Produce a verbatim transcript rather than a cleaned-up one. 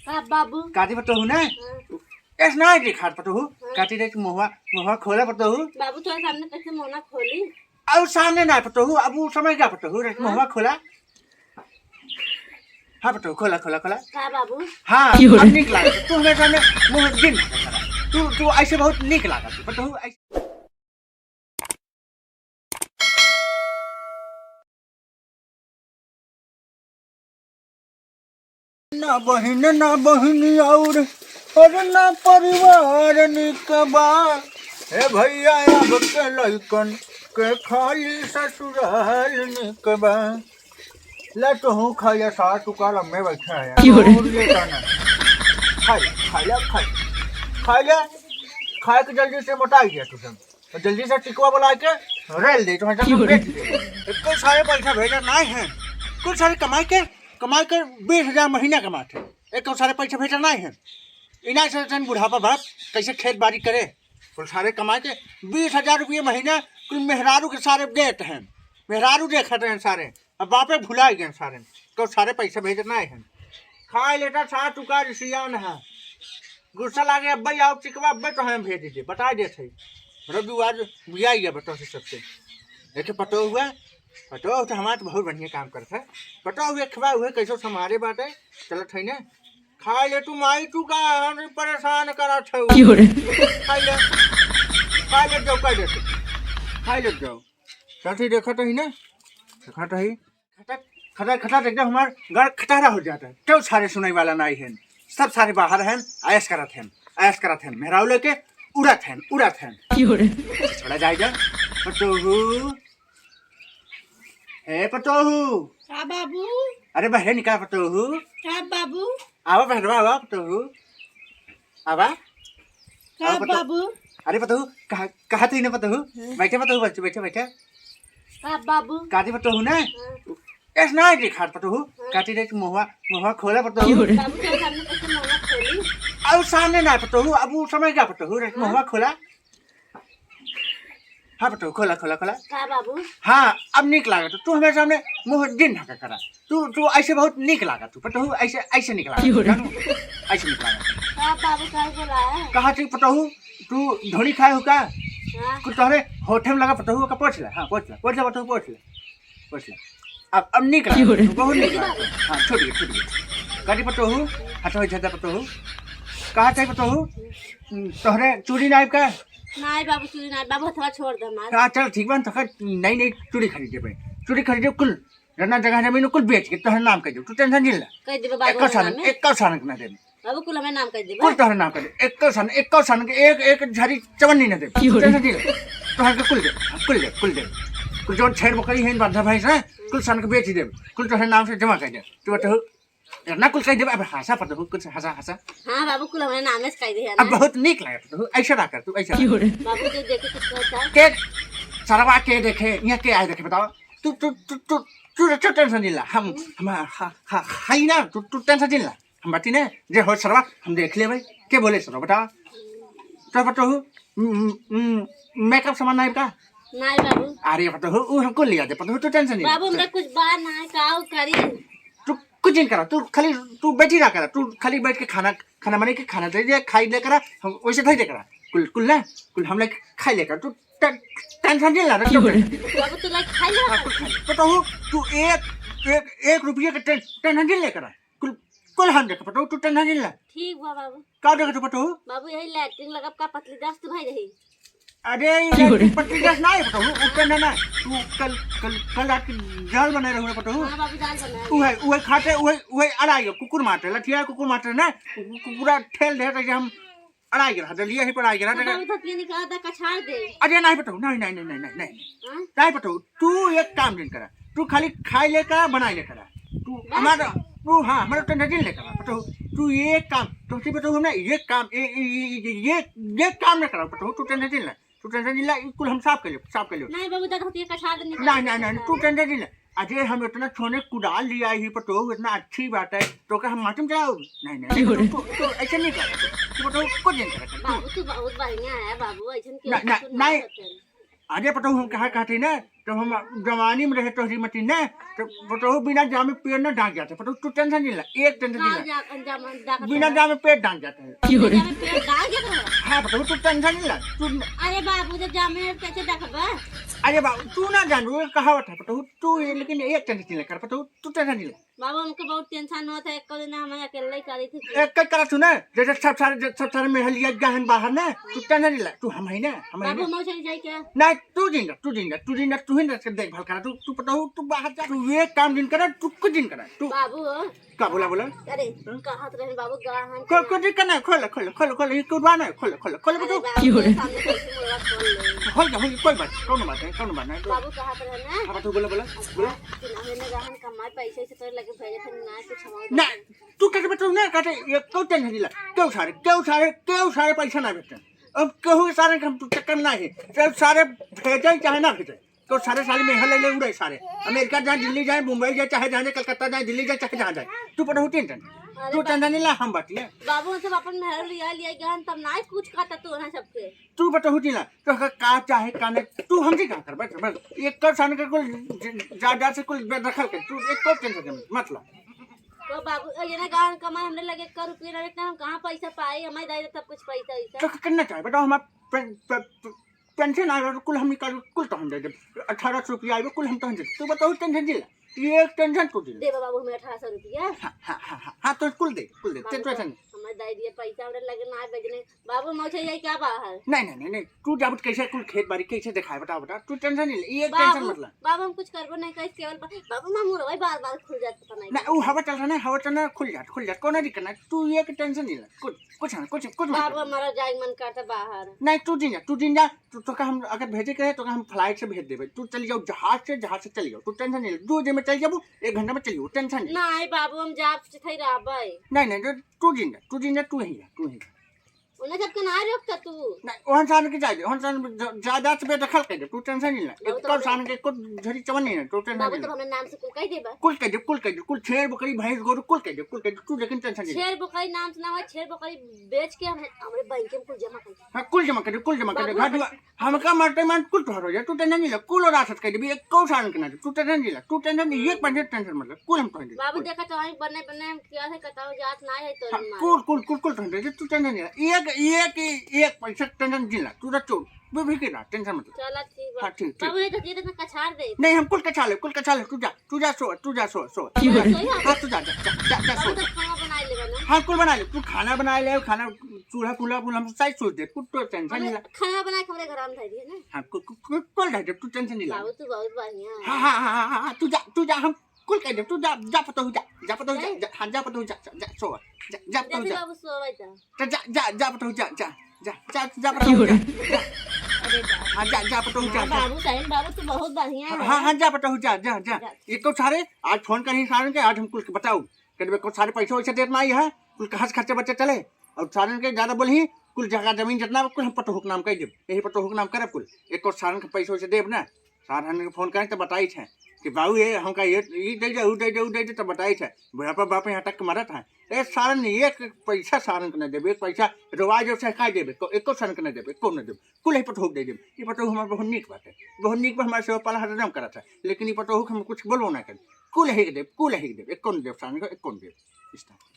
का बाबू? काटी पतोहू ना? हाँ। ऐस ना दिखात पतोहू। हाँ। काटी रे मुहवा, मुहवा खोला पतोहू। बाबू तोहरे सामने कैसे मुहवा खोली? अब सामने ना पतोहू, अब उ समय का पतोहू रे, हाँ। मुहवा खोला। हाँ पतोहू, खोला, खोला, खोला। का बाबू? हाँ, क्यों रे? अब नीक लागत। तू हमारे सामने मुँह दिन तू, तू ऐसे बहुत नीक लागत पतोहू, ऐसे। ना बहिन, ना बहिन और, अरे ना परिवार निक बा। हे भैया, अब के लइकन के खाली ससुराल निक बा। ले तोहू खा ले, सास तू का लम्बे बैठा है। क्यों रे? और ले जाना। खा ले, खा ले, खा ले। खा ले, खाए के जल्दी से मोटाई गया तू सब। तो जल्दी से टिकवा बुला के रेल दे, तो हम क्यों रे? बेच दे। एको सारे पैसा भेजा नाहीं है। कुल सारे कमाई के, कमाई के बीस हजार महीना कमाते हैं। एको सारे पैसा भेजा नाहीं है। इना से तन बुढ़ापा भरत कैसे खेत बाड़ी करे। कुल सारे कमाई के बीस हजार रुपये महीना कुल मेहरारू के सारे देत हैं। मेहरारू देखत हैं सारे। अब बापे भुलाइ गए सारे। तो सारे पैसा भेजे नाहीं है। खाए लेटा सा चुका रिसियान है। गुस्सा लागे, अब्बे आओ चिकवा, अब्बे तो हम भेज दे, बता दे थे। रवि आज बिया गया बता से सबसे। देखे पतो हुआ, पतो तो हमार तो बहुत बढ़िया काम करत है। पतो हुए खवा हुए कैसो समारे बाटे, चलत है ना। खाए ले तू माई, तू का हम परेशान करत है। क्यों रे? खाए ले, खाए ले जाओ, कह देते। खाए ले जाओ। साथी देखत ही ना, देखत ही। खटक, खटक, खटक, एकदम हमार गड़ खटारा हो जाता है। क्यों सारे सुनाई वाला नाहीं है, सब सारे बाहर हैं, ऐश करत हैं, ऐश करत हैं, मेहरारू लेके उड़त हैं, उड़त हैं। क्यों रे? थोड़ा जाए जा, पतोहू, हे पतोहू। का बाबू? अरे बहरे निकाल पतोहू। का बाबू? आवा बहरवा, आवा पतोहू। आवा। का आवा पतोहू। बाबू? अरे पतोहू, कहा, कहा तू ही ना पतोहू? हाँ। बैठे पतोहू, बैठे, बैठे, बैठे। का बाबू? काटी पतोहू ना? हाँ। ऐस ना दिखात पतोहू। हाँ। काटी रे मुहवा, मुहवा खोला पतोहू। बाबू के सामने कैसे मुहवा खोली? अब सामने ना पतोहू, अब उ समय का पतोहू रे, हाँ। मुहवा खोला। हाँ पतोहू, खोला, खोला, खोला। का बाबू? हाँ, अब नीक लागत। तू हमारे सामने मुँह दिन ढका करा। तू, तू ऐसे बहुत नीक लागत। तू पतोहू ऐसे, ऐसे नीक लागत। क्यों रे? जानू? ऐसे नीक लागत। का बाबू, का बोला है? कहा थी पतोहू, तू धोनी खाए हो का? हाँ। कुछ तोहरे होठे में लगा पतोहू का पोछ ले। हाँ, पोछ ले, पोछ ले पतोहू, पोछ ले। पोछ ले। अब, अब नीक क्यों रे? लागत। तू बहुत नीक लागत। हाँ, छूट गई, छूट गई। काटी पतोहू, हटो, झदा पतोहू। कहा चाही पतोहू? हम्म, तोहरे चूड़ी नाइब का? नाहीं बाबू, चूड़ी नाहीं बाबू, हथवा छोड़ दे हमार। हाँ, चल ठीक बा, तो खैर नई नई चूड़ी खरीदे पे। चूड़ी खरीदे कुल, रना जगह जमीन कुल बेच के तोहरे नाम कर दे। तू tension जिन ला। कर देबे बाबू, एको हमारे सारन, नाम में। एको सारन के ना देबे। बाबू कुल हमें नाम कर देबे। कुल तोहरे नाम कर दे। एको सारन, एको सारन के एक, एक झरी चवन्नी ना देबे। क्यों रे? Tension जिन ला। तोहर के कुल दे, कुल दे, कुल दे। कुल जौन छेड़ बकरी है, बांधा भैंस है, कुल सारन के बेच देबे। कुल तोहरे नाम से जमा कर दे। तू बतहू, ना कुल कह देबे, अब हंसा पतोहू, कुछ हंसा, हंसा। हाँ बाबू, कुल हमारे नामे से कह दे है अब ना। बहुत नीक लगे पतोहू, ऐसा ना कर तू, ऐसा ना कर। क्यों रे? बाबू के देखे कुछ कहता है? के सरवा के देखे, यहाँ के आए देखे, बताओ। तू, तू, तू, तू, तू, तू tension जिन ला, हम, हम्म। हम, हा, हा, हाई ना, तू, तू tension जिन ला। हम बाटी ने, जे हो सरवा, हम देख लेबे। के बोले सरवा, बताओ। तो पतोहू, हम्म, हम्म, हम्म, makeup सामान नाहीं का? नाहीं बाबू। अरे पतोहू, उ हमको लिया दे, पतोहू, तू tension नहीं। बाबू, हमका कुछ बा ना, का करी? तू कुछ नहीं करा, तू खाली, तू बैठी रहा करा, तू खाली बैठ के खाना, खाना बने के खाना दे दे, खाई ले करा, हम वैसे धई दे करा। कुल, कुल ना, कुल हम लोग खाई ले करा, तू टे-, tension नहीं ला रहा, क्यों रे? बाबू, तू लोग खाई ले हाँ, करा। कुल खाई ले। पतोहू, तू एक, एक, एक रुपये के टे-, tension नहीं ले करा। कुल, कुल हम देख पतोहू, तू tension नहीं ला। ठीक बा बाबू। का देखे तू पतोहू? बाबू, यही latrine लगब का पतली दस्त भई रही। अरे, ई क्यों रे? Latrine पतली दस्त ना है पतोहू, उ tension ना। तू कल, कल, कल रात के दाल बनाए रहू ना पतोहू। हाँ बाबू, दाल बनाए। उहे, उहे खाते, उहे, उहे अड़ाई गो, कुकुर मारते, लठिया कुकुर मारते ना, कु-, कु-, कुकुरा ठेल दे, तो हम अड़ाई गो, दलिया ही पर अड़ाई गो, तो तो बाबू, धतिया निकाल दे, कछाड़ दे। अरे, नहीं पतोहू, नहीं, नहीं। हाँ? नहीं पतोहू, तू एक काम जिन करा, तू खाली खाई ले करा, बनाई ले करा। तू बस। हमारा, तू, हाँ, हमारा tension जिन ले करा। पतोहू, तू ये काम, तुमसे पतोहू, हमने ये काम, ये, ये, ये काम ना करा। पतोहू, तू tension जिन ले, तू tension जिन ले, ई कुल हम साफ कर ले, साफ कर ले। नहीं बाबू, दादा, ये कछाड़ दे, नहीं, नहीं, नहीं, तू tension जिन ले। अरे, हम इतना छोने कुदाल लिया ही पतोहू, इतना अच्छी बात है, तो का हम माटी में जाओ? नहीं, नहीं, क्यों रे? तू, तू, तू ऐसे नहीं करा। तू पतोहू, कुछ नहीं करा। तू बाबू, तू बहुत बढ़िया है बाबू, ऐसन के ना, ना, तू ना नहीं। होते। अरे पतोहू, हम कहा कहते ना, तो हम जवानी में रहे तोहरी मती ने, तो पतोहू बिना जामे पेड़ न डाक जाते। पतोहू तू टेंशन नहीं ला, एक टेंशन नहीं ला। जा-, जा-, जा-, बिना जामे पेड़ डाक जाते हैं। बिना जामे पेड़ डाक जाते हैं? हाँ, पतोहू तू टेंशन नहीं ला। तू अरे बाबू, जब जामे कैसे डाकबा? अरे बाबू, तू ना जानू, ये कहावत है, पतोहू तू ये, लेकिन एक टेंशन नहीं ला कर, पतोहू तू टेंशन नहीं ला। बाबू, हमके बहुत टेंशन होत है, एक दिन हम अकेले ही करी थी। एक कई करा सुने, जैसे सब सारे, सब सारे महलिया गहन बाहर ना, तू टेंशन नहीं ला, तू हम ही ना, हम ही बाबू, ना। हम चली जाई क्या? नहीं, तू जिंदा, तू जिंदा, तू जिंदा, तू ही ना देखभाल करा, तू, तू पतोहू, तू बाहर जा, तू ये काम दिन करा, तू कुछ दिन करा, तू बाबू। का बोला, बोला? अरे, हाँ? कहत रहे बाबू, गाहन को-, के कुछ दिन करना है, खोल, खोल, खोल, खोल, ये कुर्बान है, खोल, खोल, खोल, अरे बताओ। बाबू, के सामने कैसे मुड़वा खोल ले? खोल जा, खोल, कोई बात, कौन बात है, कौन बात है? बाबू कहत रहे ना। हाँ, बताओ, बोला, बोला, बोला। कि ना, मैंने गाहन कमाए पैसे से तोरे लगे भेजे थे, ना कुछ हमारे ना, तू कैसे बताऊ ना, कहते, ये क्यों टेंशन नहीं ला? क्यों सारे, क्यों सारे, क्यों सारे पैसा ना भेजते? अब केहू के सारे के हम चक्कर में ना है। जब सारे भेजे चाहे ना भेजे, तो सारे साले मेहर ले ले उड़े सारे। अमेरिका जाए, दिल्ली जाए, मुंबई जाए, चाहे जाए, कलकत्ता जाए, दिल्ली जाए, चाहे जहाँ जाए। तू पतोहू टेंशन। अरे तू बा- टेंशन नहीं ला, हम बाटी है। बाबू, हम सब अपन मेहर लिया, लिया गहन, तब ना कुछ कहता तू ना सबके। तू पतोहू टेंशन ला, तो का, का चाहे, का नहीं, तू हमसे का कर, बस, बस। एक कर सारे के कुल ज-, जायदाद से कुल बेदखल कर, तू एक कर टेंशन मत ला। तो बाबू, ये ना गाहन कमाए, हमरे लगे एक रुपया ना रहता, हम कहाँ पैसा पाए, हमारे दाई सब कुछ पैसा वैसा। तो करना चाहे, बताओ, हमारा पे-, पे-, पे-, पेंशन आ रहा, कुल हम निकाल, कुल तो हम दे दे। अठारह सौ रुपया आएगा, कुल हम तो हम दे दे। तू बताओ, टेंशन जिला, ये एक टेंशन तू जिला। दे बाबू, हमें अठारह सौ रुपया। हाँ, हाँ, हाँ, हाँ, हाँ, तो कुल दे, कुल दे, बाबू, टेंशन। हमारे दाई दिए पैसा, हमरे लगे ना भेजने। बाबू, मौज है क्या बाहर? नहीं, नहीं, नहीं, नहीं, तू जाबत कैसे कुल खेत बाड़ी कैसे दिखाए, बताओ, बता, तू टेंशन नहीं ले, ये टेंशन बाबू, मत ला। बाबू, हम कुछ करबो नहीं, कैसे केवल बा-, बाबू, माँ, मुरवा बार बार खुल जाता था, नहीं ना, वो हवा चल रहा ना, हवा चल रहा, खुल जात, खुल जात, कोनो दिक्कत ना, तू ये के टेंशन नहीं ले, कुछ, कुछ ना, कुछ, कुछ मत बाबू, कर। हमारा जाए मन करता बाहर। नहीं, तू जिन जा, तू जिन जा, तू, तो का हम अगर भेजे के रहे, तो का हम फ्लाइट से भेज देबे, तू चली जाओ जहाज से, जहाज से चली जाओ, तू टेंशन नहीं ले, दो दिन में चली जाबू, एक घंटा में चली जाओ, टेंशन नहीं। नहीं बाबू, हम जाब से थई रहबे। नहीं, नहीं, तू जिन जा, तू जिन जा, तू ही जा, तू ही जा। उन्हें सबके ना रोकता तू। नहीं, ओहन सारे के जाए दे, ओहन सारे ज-, जायदाद से बेदखल कर दे, तू टेंशन नहीं ले। बाबू, तो एको हमें सारे के एको झरी चवन नहीं है, तू टेंशन बाबू, नहीं तो ले। हमें नाम से कुल कह देबा। कुल कह दे, कुल कह दे, कुल छेर बकरी भैंस गोरू कुल कह दे, कुल कह दे, तू लेकिन टेंशन नहीं ले। छेर बकरी नाम से ना हो, छेर बकरी बेच के हमें, हमरे बैंक में कुल जमा कर दे। हाँ, कुल जमा कर दे, कुल जमा कर दे। बाबू, घर दुआर, हमका मरते मान कुल तोहर हो जाए, तू टेंशन नहीं ले, कुल और आसत कर देबी, एको सारे के ना दे, तू टेंशन नहीं ले, तू टेंशन नहीं, एक परसेंट टेंशन मत ले, कुल हम तोहर दे, बाबू, कुल। देखा तो हम बने, बने हम क्या है, कताओ जात ना है तो हाँ, मार। कुल, कुल, कुल, कुल टेंशन दे, तू टेंशन नहीं ले, एक, एक, एक पैसा टेंशन नहीं ले, तू तो चोर। बेफिक्र रह, टेंशन मत ले। चला ठीक बा। हाँ, ठीक, ठीक। बाबू, ये तो, ये तो कछार दे। नहीं, हम कुल कछा ले, कुल कछा ले, तू जा, तू जा सो, तू जा सो, सो। क्यों रे? हाँ, तू जा, जा, जा, जा, जा, बाबू, सो। तो खाना बना लेबा ना? हाँ, कुल बना ले, तू खाना बना ले, खाना, चूल्हा, फूल्हा, फूल हम साइड सोच दे, कुल तो टेंशन नहीं ले। खाना बना के हमरे घर में धर दिए ना। हाँ, कु-, कु-, कु-, कुल धर दे, तू टेंशन नहीं ले। बाबू, तू बहुत बढ़िया है। हाँ, हाँ, हाँ, हाँ, हाँ, तू जा, तू जा, हम कुल कह दे, तू जा, जा पतोहू जा, जा पतोहू जा, नहीं। जा, हाँ, जा पतोहू जा, जा, जा, सो, जा, जा पतोहू जल्दी जा। बाबू सोवे जा। जा, जा, जा, जा पतोहू जा, जा, जा, जा, जा, जा पतोहू जा, जा। अरे बाप। हाँ, जा, जा पतोहू जा, हाँ, जा। बाबू, साहिल बाबू, तू बहुत बढ़िया हाँ, है। हाँ, हाँ, जा पतोहू जा, जा, जा। जा। एको सारे, आज फोन करी सारे के, आज हम कुल के बताऊ। कह देबे, एको सारे पैसा वैसा देत ना आई है, कुल के हंस खर्चे बच्चे चले। और सारन के ज्यादा बोलही, कुल जगह जमीन जितना बा, कुल हम पतोहू के नाम कह देब। यही पतोहू के नाम करब कुल। एको सारन के पैसा वैसा देब ना। सारन के फोन करें तो बताई थे कि बाबू ये हमका ये, ई दे दे, ऊ दे दे, ऊ दे दे, तो बताई थे। बुढ़ापा बाप यहाँ तक के मरत है। ए सारन, एक पैसा सारन के ना देबे, एक पैसा रोवा जो से खा देबे, एको, एको सारन के ना देबे, एको ना देबे। कुल यही पतोहू के दे देब। ई पतोहू हमार बहुत नीक बाटे। बहुत नीक बा, हमार सेवा पाला हरदम करत है। लेकिन ई पतोहू के हम कुछ बोलबो ना करी। कुल यही के देब, कुल यही के देब, एको ना देब सारन के, एको ना देब। इस तरह।